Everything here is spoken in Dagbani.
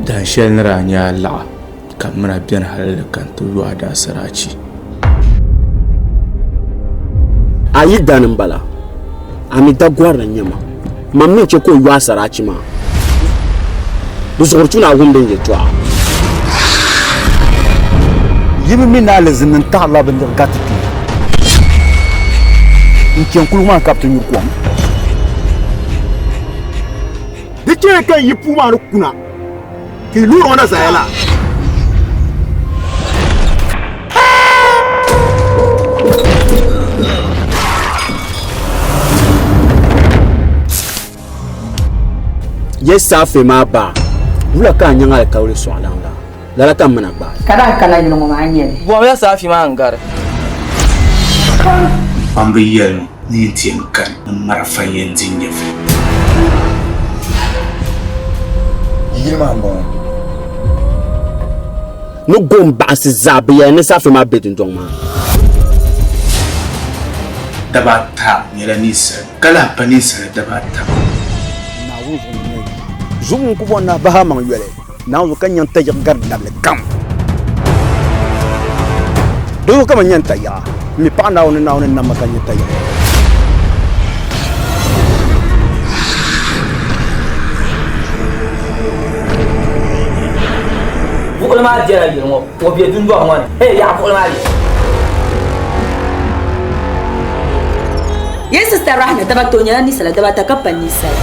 Dahin shɛli ni daa nyɛ a laɣa ka m mina beni hali ka n ti yo a daasaraachi. A yi dani m-bala, a mi dagɔrili n-nyɛ ma. Mam mi n-chɛ ka o yo asaraachi maa. Di zuɣuri tu ni a wumdi n yɛtɔɣa. Yi bi mi ni alizini n-taɣirila bindirigu gariti kpe n-chani kuliga maa ni ka bɛ ti nyuri kom? Di chɛya ka n yi puu maa ni kuna ka yi loori ŋɔ na zaya la. Ye saafe maa ba, wula ka a nyaŋ alikauli sɔɣilaŋ la? Lala ka m mi na gbaai. Ka daa kana yili ŋɔ maa n-nyɛ li. Bɔhimiya saafe maa n-gari. Kpamba yɛlimi ni yi ti yɛn kani ni marafa n-yɛn di nyɛvili. Yili maa m-bɔŋɔ. Ni gom baɣisi zaa bɛ yɛli ni saafe maa be dundɔŋ maa ni. Daba ata nyɛla ninsal, ka lahi pa ninsala daba ata. Naawuni zuɣu ni nyɛ zuɣu ŋun ku bɔri ni a bahi amaŋ yoli, Naawuni zuɣu ka nyaŋ tayiɣ gari dabili kam. Di zuɣu ka man nya n tayiɣa, m mi paɣi Naawuni ni Naawuni ni nam ma ka n nyɛ tayiɣa. Buɣili maa bela yili ŋɔ, o be dundɔŋ ŋɔ ni. Hey, yaɣa buɣili maa be. Ye sista Rahna dabata o nyɛla ninsala dabata ka pa ninsala.